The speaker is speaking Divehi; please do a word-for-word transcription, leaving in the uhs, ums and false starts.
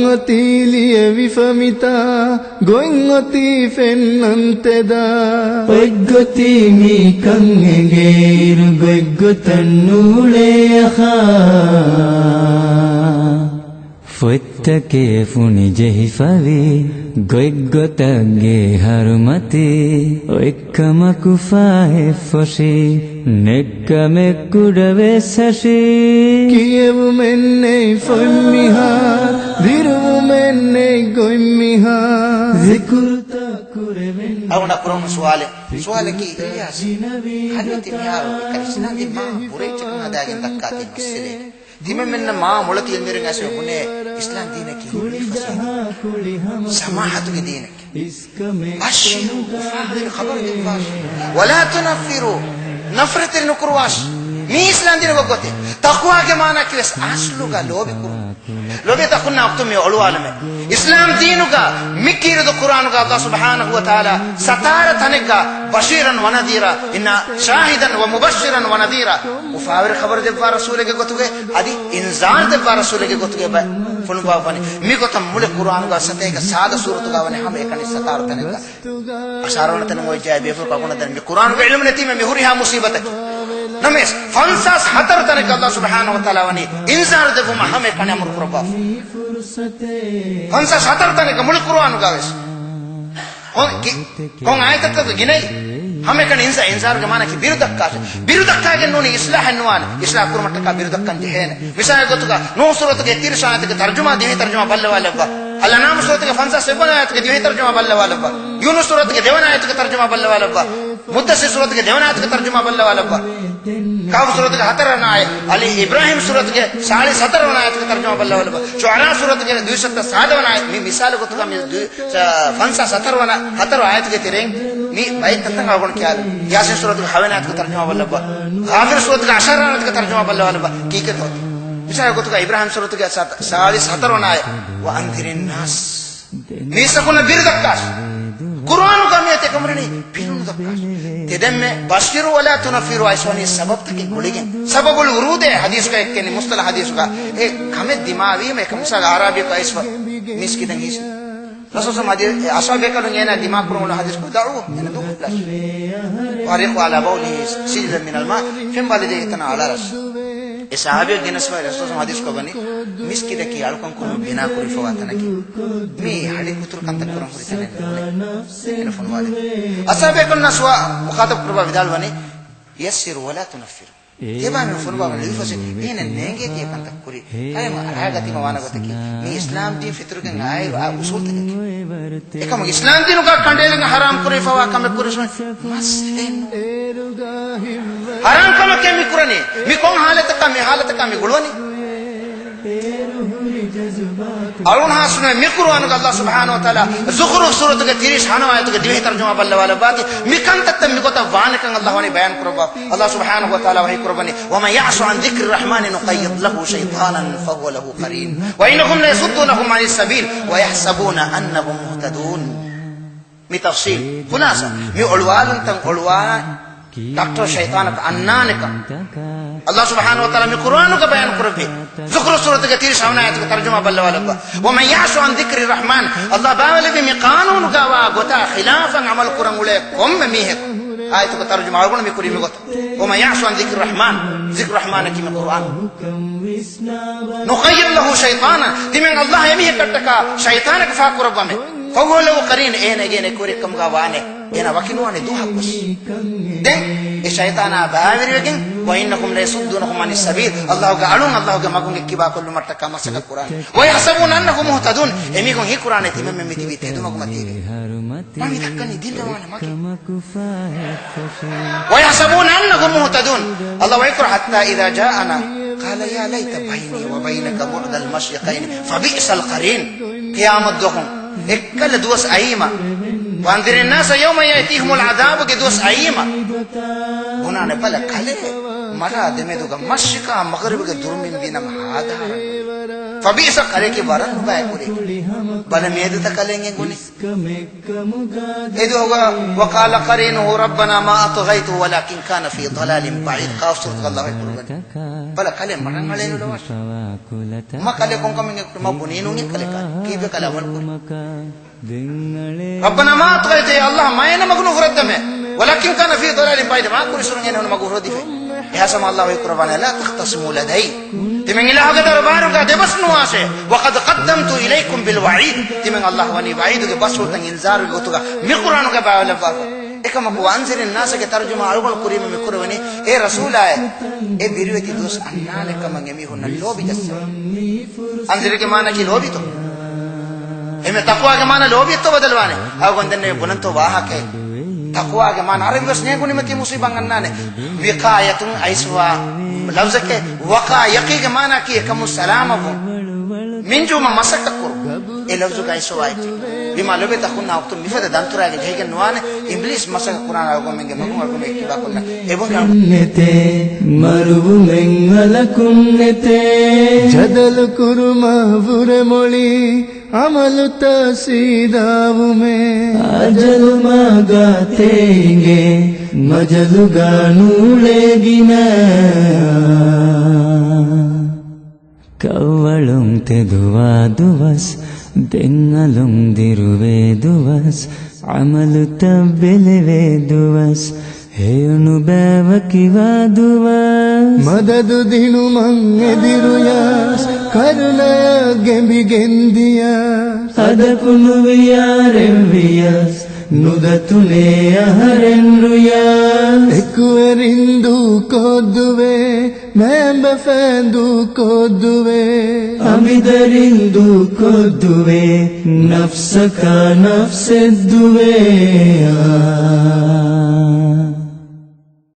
އޮތީ ލިޔެވިފަ މިތާ، ގޮތް އޮތީ ފެންނަންތެދާ. އޮތްގޮތީ މިކަން އެނގޭއިރު، ގޮތްގޮތަށް ނޫޅޭ އަޚާ. ފޮތްތަކެއް ފުނި ޖެހިފަވީ، ގޮތްގޮތަށް ގޭ ހަރުމަތީ. އޮތްކަމަކު ފާހެއް ފޮށީ، ނެއްކަމެއް ކުޑަވެސް ހަށީ. ކިޔެވުމެއް ނެތް ފޮތް މިހާ، ދިރުވުމެއް ނެތް ގޮތް މިހާ. ޒިކުރުތައް ކުރެވެން. އަޅުގަނޑަށް ކުރެވުނު ސުވާލެއް. ސުވާލަކީ، އިލްޔާސް، ހަނީތި މިހާރު އެކަނި ސިނާގެ މާ ބުރޭޗަކަށް ހަދާގެން ދައްކާތީ މައްސަލައެއް. ތިމަންމެންނަށް މާ މޮޅަކި އިލްމުވެރިން އައިސް ބުނޭ، އިސްލާމް ދީނަކީ ހުރި ފަސޭހަ، ސަމާހަތުގެ ދީނެކޭ. ބަޝީރު، އުފާވެރި ޚަބަރު ދެއްވާށި. ވަލާ ތުނައްފިރޫ، ނަފްރަތެރި ނުކުރުވާށި. މީ އިސްލާމް ދީނުގެ ގޮތެއް. ތަޤްވާގެ މާނައަކީ ވެސް އަސްލުގަ ލޯބި ކުރުން. ލޯބިތަކުންނާ އޮކްތު މި އޮޅުވާލަމެ. އިސްލާމް ދީނުގަ މި ކީރިތި ޤުރްއާނުގަ ﷲ ސުބްޙާނަހޫ ވަތަޢާލާ ސަތާރަ ތަނެއްގަ ބަޝީރަން ވަނަޛީރާ، إنا شاهدا ومبشرا ونذيرا. އުފާވެރި ޚަބަރު ދެއްވާ ރަސޫލެއްގެ ގޮތުގައި، އަދި އިންޒާރު ދެއްވާ ރަސޫލެއްގެ ގޮތުގައި ބަ-، ފޮނުއްވާފަވަނީ. މި ގޮތަށް މުޅި ޤުރްއާނުގަ ސަތޭކަ ސާދަ ސޫރަތުގަ ވަނީ ހަމައެކަނި ސަތާރަ ތަނެއްގަ. އަށާރަ ވަނަ ތަނުން އޮތް ޖާއި ބޭފުޅަކު އަގުނަ ދަން މި ޤުރްއާނުގެ ޢިލްމު ނެތީމަ މި ހުރިހާ މުޞީބަތަކީ. ނަމަވެސް، ފަންސާސް ހަތަރު ތަނެއްގަ ﷲ ސުބްޙާނަހޫ ވަތަޢާލާ ވަނީ އިންޒާރު ދެއްވުމަށް ހަމައެކަނި އަމުރު ކުރައްވާފަ. ފަންސާސް ހަތަރު ތަނެއްގަ މުޅި ޤުރްއާނުގަ ވެސް. ކޮން ކި-، ކޮން އާޔަތަކަށް ގިނައީ؟ ހަމައެކަނި އިންޒާ-، އިންޒާރުގެ މާނައަކީ ބިރު ދައްކާށޭ. ބިރު ދައްކާގެން ނޫނީ އިޞްލާޙެއް ނުވާނެ. އިޞްލާޙް ކުރުމަށްޓަކާ ބިރު ދައްކަން ޖެހޭނެ. މިސާލެއް ގޮތުގަ ނޫޙު ސޫރަތުގެ ތިރީސް އާޔަތުގެ ތަރްޖުމާ ދިވެހި ތަރްޖުމާ ބައްލަވާލައްވާ. އަލްއަންޢާމު ސޫރަތުގެ ފަންސާސް އެއްވަނަ އާޔަތުގެ ދިވެހި ތަރްޖުމާ ބައްލަވާލައްވާ. ޔޫނުސް ސޫރަތުގެ ދެވަނަ އާޔަތުގެ ތަރްޖުމާ ބައްލަވާލައްވާ. މުއްދައްސިރު ސޫރަތުގެ ދެވަނަ އާޔަތުގެ ތަރްޖުމާ ބައްލަވާލައްވާ. ކަހްފު ސޫރަތުގެ ހަތަރުވަނަ އާޔަތް، އަލި އިބްރާހީމް ސޫރަތުގެ ސާޅީސް ހަތަރުވަނަ އާޔަތުގެ ތަރްޖުމާ ބައްލަވާލައްވާ. ޝުޢަރާ ސޫރަތުގެ ދުއިސައްތަ ސާދަވަނަ އާޔަތް. މި މިސާލު ގޮތުގަ މި ދު-، ފަންސާސް ހަތަރުވަނަ ހަތަރު އާޔަތުގެ ތެރެއިން މި ބައެއް ތަންތަން އަޅުގަނޑު ކިޔާލި. ޔާސީން ސޫރަތުގެ ހަވަނަ އާޔަތުގެ ތަރްޖުމާ ބައްލައްވާ. ޣާފިރު ސޫރަތުގެ އަށާރަ އާޔަތުގެ ތަރްޖުމާ ބައްލަވާލައްވާ. ކީކޭތޯ؟ މިސާލު ގޮތުގަ އިބްރާހީމް ސޫރަތުގެ ސާ-، ސާޅީސް ހަތަރުވަނަ އާޔަތް، وأنذر الناس. މީސްތަކުންނަށް ބިރު ދައްކާށި. ޤުރުއާނުގަ މިއޮތީ އެކަމަކު ވަނީ ބިރު ނުދައްކާށި. ތެދެންމެ بشر ولا تنفر އައިސް ވަނީ ސަބަބުތަކެއް ގުޅިގެން. ސަބަބުލް ވުރޫދޭ ޙަދީޘްގަ އެއްކެއް ނި މުޞްޠަލަޙް ޙަދީޘްގަ. އެ ކަމެއް ދިމާވީމަ އެކަމަކު މިސާލަށް އަޢްރާބިއަކު އައިސްފަ މީސް ކިތަން ހީސް. ރަސޫލު ސަމް ޙަދީޘް، އެ އަޞްޙާބު ބޭކަލުން އޭނާ ދިމާ ކުރަން އުޅުނު ޙަދީޘް ކުރި ދަޢުވަ އޭނަ ދޫކޮށްލާށި. وأريق على بوله سجلا من الماء، ފެން ބަލި ދޭ އެތަނަށް އަޅާލާށި. އެ ޞަޙާބީ ގެނެސްފަ ރަސޫލު ސަމް ޙަދީޘް ކޮށްވަނީ، މިސްކިތަކީ އަޅުކަން ކުރުމަށް ބިނާ ކުރެވިފަވާ ތަނަކީ. މީ ހަޅި ކުތުރު ކަންތައް ކުރަން ހުރި ތަނެއް ނޫނޭ. އޭނަ ފޮނުވާލި. އަޞްޙާބު ބޭކަލުންނާ ސުވާ މުޚާޠަބު ކުރައްވާ ވިދާޅުވަނީ، يسر ولا تنفر. ތިޔަބާމެން ފޮނުވާ ލުއިފަސް އޭނަ ނޭނގޭތީ ކަންތައް ކުރި. ކައިމަ ރާގަތިމަ ވާނަ ގޮތަކީ، މީ އިސްލާމް ދީން ފެތުރިގެން އާއިރު އާ އުސޫލުތަކަކީ. އެކަމަކު އިސްލާމް ދީނުގަ ކަނޑައެޅިގެން ޙަރާމް ކުރެވިފަވާ ކަމެއް ކުރި މަސް ހެން. ޙަރާމް ކަމެކޭ މި ކުރަނީ. މި ކޮން ޙާލަތަކާ މި ޙާލަތަކާ މި ގުޅުވަނީ؟ އަޅުން ހާސްނުވެ މި ޤުރުއާނުގަ ﷲ ސުބްޙާނަހޫ ވަތަޢާލާ ޒުޚްރުފް ސޫރަތުގެ ތިރީސް ހަވަނަ އާޔަތުގެ ދިވެހި ތަރްޖުމާ ބައްލަވާލައްވާތީ، މި ކަންތައްތައް މިގޮތަށް ވާނެކަން ﷲ ވަނީ ބަޔާން ކުރައްވާ. ﷲ ސުބްޙާނަހޫ ވަތަޢާލާ ވަޙީ ކުރައްވަނީ، ومن يعش عن ذكر الرحمن نقيض له شيطانا فهو له قرين ونحن ليصدونهم عن السبيل ويحسبون أنهم مهتدون. މި ތަފްޞީލް، ޚުލާޞާ، މި އޮޅުވާލުންތައް އޮޅުވާ ޑޮކްޓަރު ޝައިޠާނަކަށް އަންނާނެކަން. ﷲ ސުބްޙާނަހޫ ވަތަޢާލާ މި ޤުރުއާނުގަ ބަޔާން ކުރެއްވި. ޒުޚްރުފް ސޫރަތުގެ ތިރީސް ހަވަނަ އާޔަތުގެ ތަރްޖުމާ ބައްލަވާލައްވާ. ومن يعش عن ذكر الرحمن، ﷲ ބާވައިލެއްވި މި ޤާނޫނުގަ ވާ ގޮތާ ޚިލާފަށް ޢަމަލު ކުރަން އުޅޭ ކޮންމެ މީހަކު. އާޔަތުގެ ތަރްޖުމާ އަޅުގަނޑު މި ކުރީ މިގޮތަށް. ومن يعش عن ذكر الرحمن، ޒިކްރު ރަޙްމާނަކީ މި ޤުރުއާން. نقيض له شيطانا، ތިމަން ﷲ އެމީހެއް ކަށްޓަކާ ޝައިޠާނަކަށް ފާކުރައްވަމޭ. فهو له قرين، އޭނަ އޭނަ އެކުވެރިކަމުގަ ވާނެ. އޭނަ ވަކިނުވާނެ ދުވަހަކުވެސް. ދެން އެ ޝައިޠާނާ ބައިވެރިވެގެން، وإنهم ليصدونهم عن السبيل، ﷲގެ އަޅުން ﷲގެ މަގުން އެއްކިބާ ކޮށްލުމަށްޓަކާ މަސައްކަތް ކުރާނެ. ويحسبون أنهم مهتدون، އެމީހުން ހީކުރާނެ ތިމަންމެން މިތިބީ ތެދުމަގުމަތީވެ. މަ މި ދައްކަނީ ދިން ރަވާނެ މަގެއް. ويحسبون أنهم مهتدون. ﷲ ވަޙީކުރާ، حتى إذا جاءنا قال يا ليت بيني وبينك بعد المشرقين فبئس القرين. ޤިޔާމަތް ދުވަހު އެއްކަލަ ދުވަސް އައީމަ، وأنذر الناس يوم يأتيهم العذاب ގެ ދުވަސް އައީމަ، ބުނާނެ ބަލަ ކަލޭ މަރާ ދެމެދުގަ މަޝްރިޤާ މަޣްރިބުގެ ދުރުމިން ވީނަމަ ހާދަހަރަން. ފަބިއިސަ ކަލޭކި ވަރަށް ނުބައި ކުރޭ. ބަލަ މޭދުތައް ކަލޭނގެ ގުނި. އެދުވަހުގަ وقال قرينه ربنا ما أطغيته ولكن كان في ضلال بعيد. ޤާފް ސޫރަތުގަ ﷲ އެ ކުރުވަނީ. ބަލަ ކަލޭ މަޑަން އަޅޭނުލަވާ. މަ ކަލޭ ކޮންކަމެއް އެކު މަ ބުނީނު އިނގޭ ކަލޭ ކާ. ކީއްވެ ކަލޭ އަމަލު ކުރީ. ربنا ما أطغيته، އޭ ﷲ މައިނަ މަގު ނުފުރައްދަމޭ. ولكن كان في ضلال بعيد، މާ ކުރި ސުރުން އޭނަ ހުން މަގު ހުރަދީފައި. އެހާ ސަމާ ﷲ އެ ކުރައްވާނެ، لا تختصموا لدي. ތިމަން އިލާހުގެ ދަރުބާރުގަ ދެބަސް ނުވާށޭ. وقد قدمت إليكم بالوعيد. ތިމަން ﷲ ވަނީ ވަޢީދުގެ ބަސްފުޅުތައް އިންޒާރުގެ ގޮތުގަ މި ޤުރްއާނުގަ ބާވައިލައްވާފަ. އެކަމަކު އަންޒިރިން ނާސްގެ ތަރުޖުމާ އަޅުގަނޑު ކުރީމަ މި ކުރެވެނީ، އޭ ރަސޫލާއޭ، އެ ބިރުވެތި ދުވަސް އަންނާނެ ކަމަށް އެމީހުންނަށް ލޯބި ޖައްސަން. އަންޒިރިގެ މާނައަކީ ލޯބިތޯ؟ އެމެ ތަޤްވާގެ މާނަ ލޯބިއެއްތޯ ބަދަލުވާނެ؟ އަޅުގަނޑު ދެންނެވި ބުނަންތޯ ވާހަކައެއް. ތަޤްވާގެ މާނަ އަރަބި ބަސް ނޭނގުނީމަ ތީ މުޞީބާތް އަންނާނެ. ވިޤާޔަތުން އައިސްވާ ލަފްޒެކޭ. ވަޤާ ޔަޤީގެ މާނައަކީ އެކަމުން ސަލާމަތްވުން. މިންޖުވުމަށް މަސައްކަތް ކުރުން. އެ ލަފްޒުގައި އައިސްވާ އެއްޗެއް. ވީމާ ލޮބެތަ ހުންނަ ވަޤުތު މިފަދަ ދަންތުރާގެ ޖެހިގެން ނުވާނެ. އިބްލީސް މަސައްކަތް ކުރާނެ އަޅުގަނޑުމެންގެ މަގުން އަޅުގަނޑުމެން ކިބާކޮށްލަން. އެބަހުރި ނެތޭ، މަރުވުމެއް އަލަކުން ނެތޭ. ޖަދަލު ކުރުމަށް ވުރެ މޮޅި، އަމަލުތައް ސީދާވުމޭ. އަޖަލު މާގާތޭ އިނގޭ، މަޖަލުގަ ނޫޅޭ ގިނަ. ކައްވަޅުން ތެދުވާ ދުވަސް، ދެން އަލުން ދިރުވޭ ދުވަސް، އަމަލުތައް ބެލެވޭ ދުވަސް، ހެޔޮނުބައި ވަކިވާ ދުވަސް. މަދަދު ދިނުމަށް އެދިރުޔަސް، ކަރުނަޔަށް ގެނބިގެން ދިޔަސް. ހަދަކު ނުވިޔާ ރެއްވިޔަސް، ނުދަތުނޭ އަހަރެން ރުޔަސް. އެކުވެރިން ދޫކޮށްދުވޭ، މައިންބަފައިން ދޫކޮށްދުވޭ. އަނބިދަރިން ދޫކޮށްދުވޭ، ނަފްސަކާ ނަފްސެއްދުވޭ.